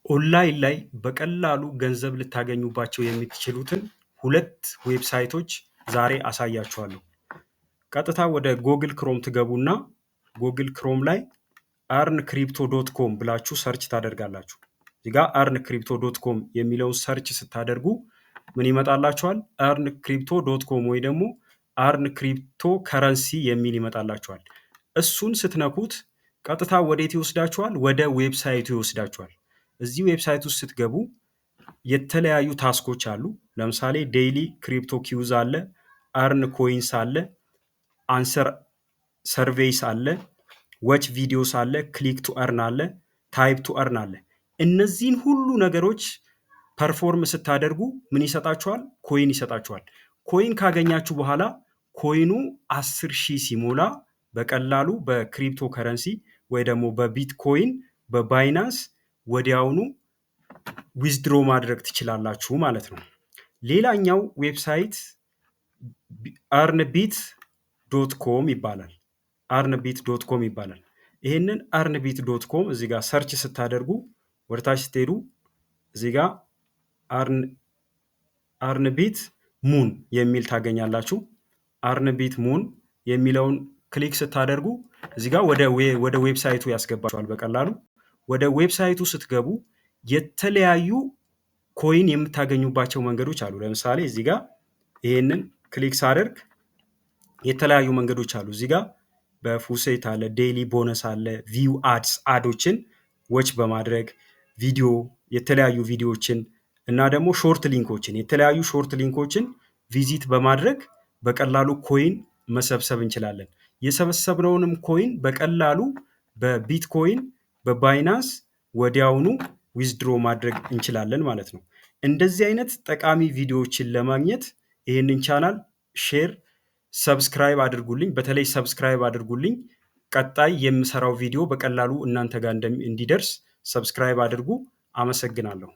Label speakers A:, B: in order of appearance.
A: ኦንላይን ላይ በቀላሉ ገንዘብ ልታገኙባቸው የምትችሉትን ሁለት website ኦች ዛሬ አሳያችኋለሁ። ቀጥታ ወደ Google Chrome ትገቡና Google Chrome ላይ earncrypto.com ብላችሁ search ታደርጋላችሁ። እዚህ ጋ earncrypto.com የሚለውን search ስታደርጉ ምን ይመጣላችኋል? earncrypto.com ወይ ደግሞ earn cryptocurrency የሚል ይመጣላችኋል። እሱን ስትነኩት ቀጥታ ወዴት ይወስዳችኋል? ወደ website ኡ ይወስዳችኋል። እዚህ website ውስጥ ስትገቡ የተለያዩ task ኦች አሉ። ለምሳሌ daily crypto quiz አለ፣ earn coins አለ፣ answer surveys አለ፣ watch videos አለ፣ click to earn አለ፣ type to earn አለ። እነዚህን ሁሉ ነገሮች perform ስታደርጉ ምን ይሰጣችኋል? Coin ይሰጣችኋል። Coin ካገኛችሁ በኋላ coin ኑ 10,000 ሲሞላ በቀላሉ በክሪፕቶ ከረንሲ ወይ ደግሞ በ Bitcoin በ Binance ወዲያውኑ withdraw ማድረግ ትችላላችሁ ማለት ነው። ሌላኛው website earnbit.com ይባላል። earnbit.com ይባላል። ይህንን earnbit.com እዚህ ጋር search ስታደርጉ ወደታች ስትሄዱ እዚህ ጋር earnbit moon የሚል ታገኛላችሁ። Earnbit moon የሚለውን click ስታደርጉ እዚህ ጋር ወደ website ኡ ያስገባችኋል በቀላሉ። ወደ website ኡ ስትገቡ የተለያዩ coin የምታገኙባቸው መንገዶች አሉ። ለምሳሌ እዚህ ጋር ይሄንን click ሳደርግ የተለያዩ መንገዶች አሉ። እዚህ ጋር በ faucet አለ፣ daily bonus አለ፣ view ads፣ ad ኦችን watch በማድረግ ቪዲዮ፣ የተለያዩ ቪዲዮዎችን እና ደግሞ short link ኦችን፣ የተለያዩ short link ኦችን visit በማድረግ በቀላሉ coin መሰብሰብ እንችላለን። የሰበሰብነውንም coin በቀላሉ በ Bitcoin በ Binance ወዲያውኑ withdraw ማድረግ እንችላለን ማለት ነው። እንደዚህ አይነት ጠቃሚ ቪዲዮዎችን ለማግኘት ይህንን channel share፣ subscribe አድርጉልኝ። በተለይ subscribe አድርጉልኝ። ቀጣይ የምሰራው ቪዲዮ በቀላሉ እናንተ ጋር እንዲደርስ subscribe አድርጉ። አመሰግናለሁ።